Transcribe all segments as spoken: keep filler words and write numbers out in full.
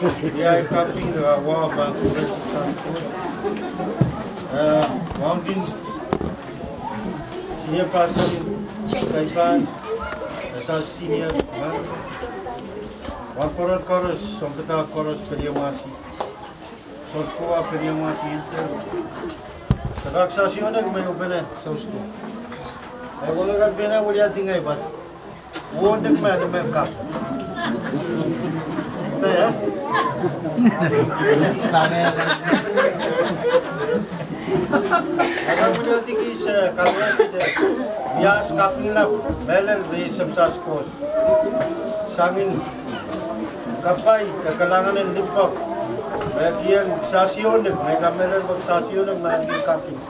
Ia, I kaping, eh, wa pahn kuren sang ko. Eh, wauneki senior pastor, kaipan, eh, sa senior man. Wahnpoaron koaros, sounpadahk koaros, peliamwasi. Sounkoa peliamwasi. Sehse kak sa sionek me upene sounkoa. Eh, wahn kan pene wiliandi ngehi pwe. Wonde me, me kak. Te, eh? Ada wiliandi kis, eh, kalwehte. Ia, kaping lap, mehlel ri semsas kos. Sangin kapai, ke kalahngan en limpoak. Me kihong sa sionek, me kamehlel pwe sa sionek, me kihong kaping.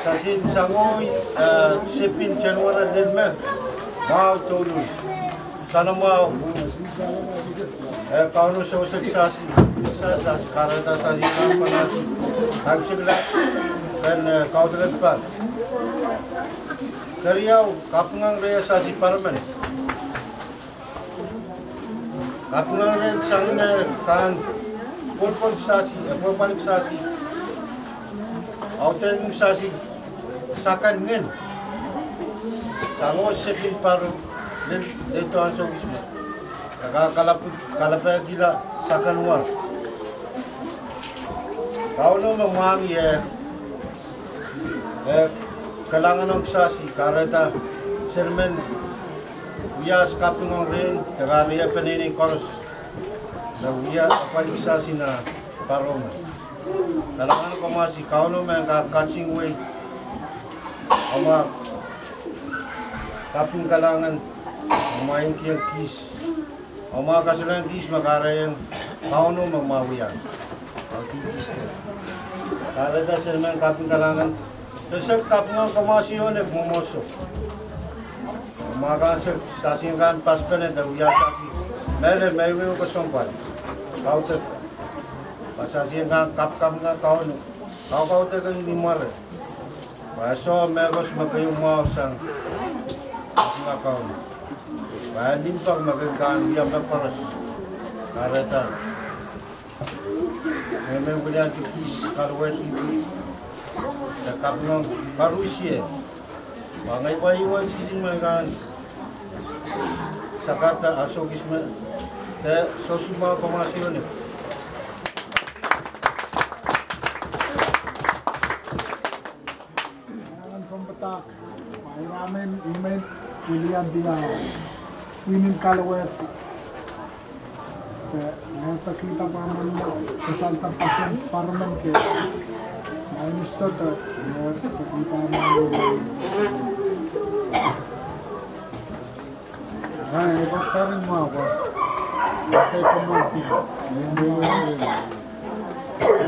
Sasien sang oi, eh, sepin January lel me, mwahu douluhl. Salemwahu. Eh, Kauno sewese sasi, sasi, sasi, kahrehda sasi, kan panasi. Aimwisekla, kan, eh, kaudok en pahn. Keriau, kapinga reh sasi paramen. Kapinga reh sang, eh, kan, pwopwon sasi, eh, pwopwon sasi. Audehkin sasi, sakan ngehn. Sang oh sepin paru, lel, lel tohn soukisme. Ka, kalap, kalapehkihla sakan war. Kauno me mwahngih, eh, eh, kalahngan ong sasi, kahrehda selimen wia kaping ong rehn, de kak rie peneinei koaros. Me wia apwalih sasi nan parome. Kalahngan komoasi Kauno me kak katsing wei. Amwa kaping kalahngan, amwa inkiong kis. Amwa kasalehiong kis me kahrehiong Kauno me mwahu wia. Kahrehda selimen kaping kalahngan. Sehse kaping komoasi oh ne mwomwohdiso. Mwahu kan se, sasien kan paspene de wia sasi. Mehlel me I wehwehki sounpar. Kaudok. Pwe sasien kan kapkapinga Kauno. Kaukaudok ni mware. Pwe soh mehkot me keieu mwahu sang. Kapinga Kauno. Pwe limpoak me kin kan wia mehkoaros. Kahrehda. Ngehi men wiliandi kis kalwehdi. De kapinga koarusie. Pwe ngehi pahn iwel sisi me kan sakarada ah soukisme. De sohte mwahu komoasi oh ne. Alan sounpadahk, pwe ira men, I men wiliandi ah pwihn en kalwehdi. Pwe ngehi pekihda pwe I men, pwe sang kaping en parmen ke. Minister de, ngehi pekihda pwe I men. Ai, I pahn karin mwahu. Ai, I pahn mwahu.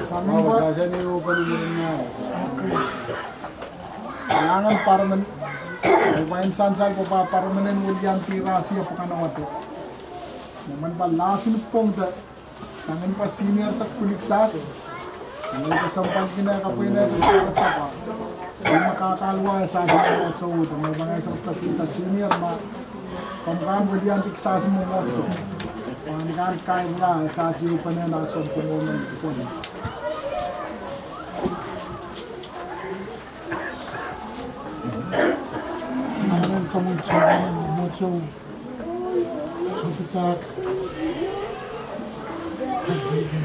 Sang mwahu, sasani open mwahu. Okay. Iangen parmen. Ai, I pahn sansal pwe pahn parmen en wiliandi rasi apw kan wate. Mwomwen pahn lasin pwong de. Sangin pwe senior sahpw pwulik sasi. Ngehi kesempwal kin kapwene sahpw pahn. Ihme kak aluwa sasi me sou de me pahn sahpw pahn senior ma. Komw kan wiliandi sasi me sou. Pahn kan kaimla sasi upene na sounpar pwong oh men pwong. Amen, komw en sou, komw en sou. Sounpadahk.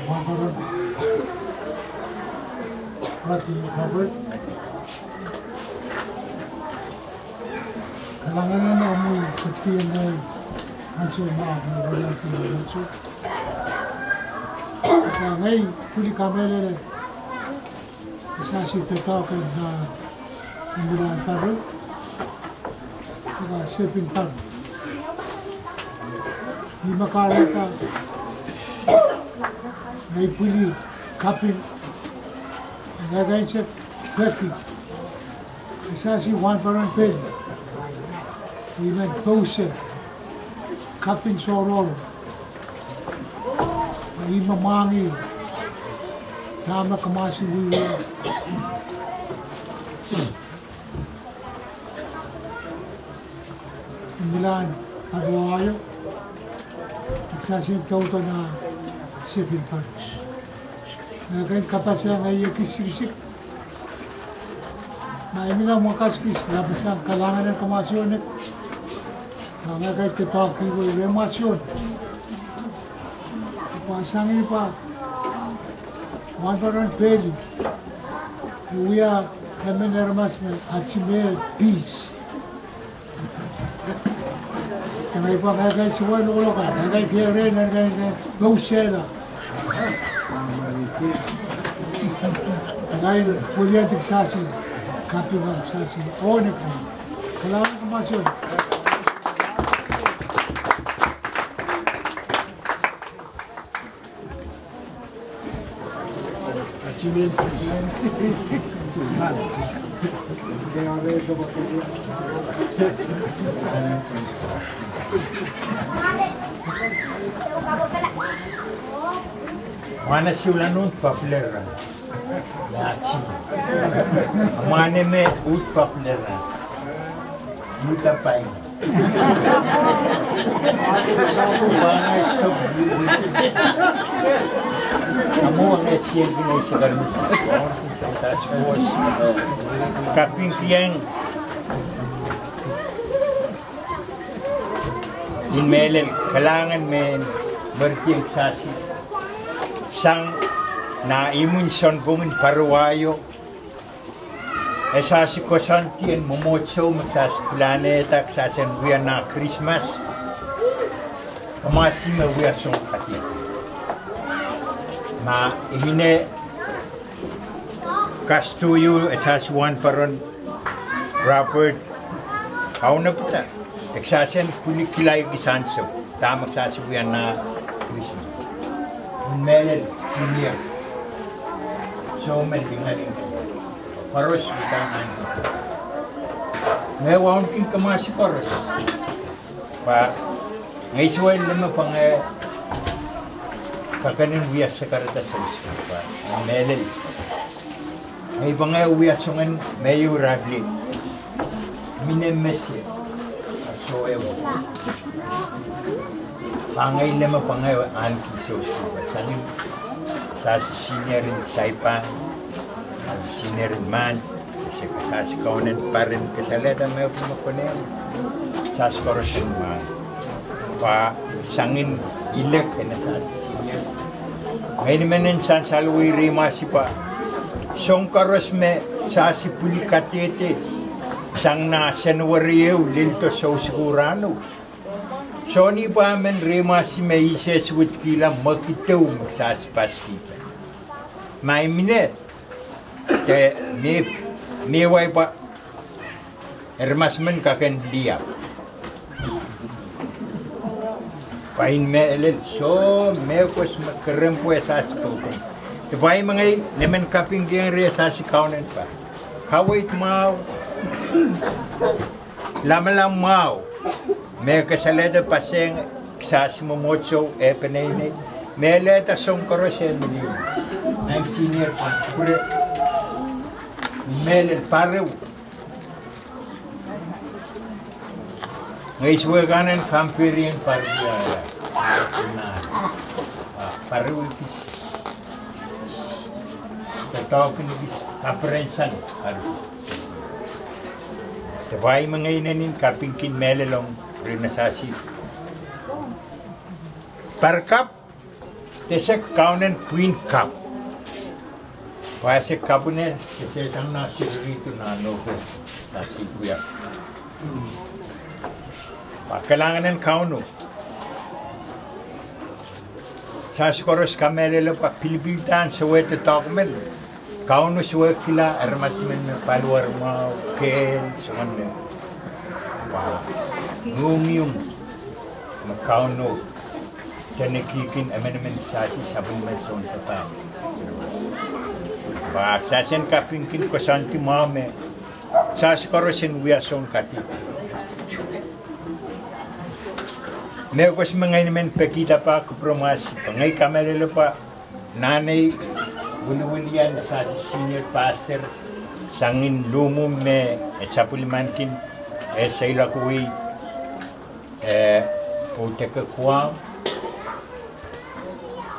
Wahnpoaron. Wati wahnpoaron. Kalahngan en omwi ketikihong ngehi ansou mwahu me wiliandi ansou. Ngehi pwili kamehlele. E sasi doadoahk en, ah, imwilah en paru. Aka sepin paru. Ihme kahrehda ngehi pwili kaping. Ngehi kain se peki. E sasi wahnpoaron pil. I men pouse kaping sohroro. Ihme mwahngih. Dahme komoasi wiewia. Imwilah en paru aio. Sasien doadoahk en Sipil palis. Ngehi kin kapasang ngehi ekis sikisik. Ma imina mwakasik kis, lapasang kalahngan en kamwasionek. Ma ngehi kin doadoahk kihwei rehmwasion. Pwe sang ni pwe, wahnpoaron Peli. E wia emen aramas me ahneki me peace. Ngehi pahn kaikaih suwed lokolok, kaikaih keren, kaikaih lousehla. Kaikaih pwiliandi kisasi, kaping kisasi, oh ngehi pahn kalahngan en kamwasionek. Mwahnesiulan uhd papilehra. Nahti. Mwahneme uhd papilehra. Uhd apain. Pwe ngehi sop. Amwo ngehi sienki ngehi sakaramisi. Kapingkihong. Ih mehlel kalahngan me mwerdieng kisasi. Sang nan imwin sounpwongin paruwaio. E sasi koasoandi en mwomwohdiso me kisasi pilahnehda kisasi en wia nan Krismas. Kamwasi me wia soun kadehde. Ma imine kastoyu e sasi wahnpoaron Robert Kaunopda. E kisasi en pwilkihla kisasi. Dahme kisasi wia nan Krismas. Ih mehlel senior. Soh me lingaling. Koaros uhdahn ahneki. Ngehi wauneki kamwasi koaros. Pwe ngehi sohte leme pwe ngehi kak kin wia sakarada sewese pwe. Mehlel. Ngehi pwe ngehi wia soangen me ieu rapli. Mine mese. Soh ehu. Pwe ngehi leme pwe ngehi ahneki sewese pwe. Sang ni sasi senior en Saipan. Senior en Mahn. Se kisasi kaunen paren kesalehda me pwe me konehng. Sasi koaros en Mahn. Pwe sang ni ilek en sasi senior. Ngehi men en sansal wei rehmwasi pwe. Soun koaros me sasi pwili kadehde. Sang nan Senweri ehu lel de sousuku rahno. Soh ni pwe men rehmwasi me I sehse wet kihla mwekideu me sasi paskihda. Ma imine, de me, me wai pwe aramas men kak kin lia. Pwe ih mehlel soh mehkos me kerempwe sasi pokon. De pwe ih me ngehi nemen kapingkihong rie sasi kaunen pwe. Kaweid mwahu. Lamalam mwahu. Me kesalehda paseng kisasi mwomwohdiso e peneinei. Me lehda soun koaros e mili. Nan senior pwe. Mehlel parehu. Ngehi sohte kan en compare-en parehu. Parehu kis. Doadoahk kis kaperen sang parehu. De pwe ih me ngehi inenen kapingki mehlel ong rie sasi. Parekap. De se kaunen pwihn kap. Pwe se kapwune, de se sang nan siriridu nan nohko, nan sihpw wia. Pwe kalahngan en Kauno. Sasi koaros kamehlele pwe pilipil dahn sewese doadoahk men. Kauno sewese kihla aramas men me paliwar mwahu, kehl, soangen men. Pwe, ngungiung. Me Kauno. Dene kihkin emenemen sasi sapwellimen soun sapan. Pwe sasi en kapingki koasoandi mwahu me. Sasi koaros en wia soun kadehde. Mehkos me ngehi men pekihda pwe kupwuromwasi. Pwe ngehi kamehlele pwe. Nan ei wiliwilian sasi senior pastor. Sang ni luhmwuhm me e sapwellimankin. E seiloak wei. Eh, pwe deke kuam.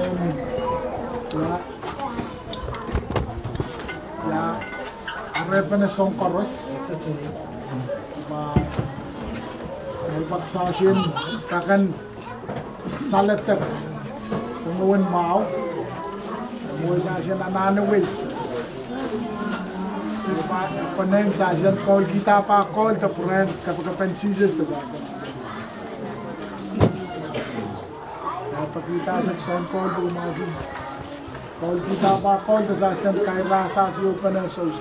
Ia, ia, arepene soahng koaros. Ma, me pak sasien, kakan saledek, pwe mwohn mwahu, mwohn sasien anahne wei. Pwenen sasien koul kihda pahn koul de pwurehng kepekepen Sises de pahn koul. Pahn kihda sek soun koul de mahsen. Koul kihda pahn koul de sasien kairasasi oh pene sous.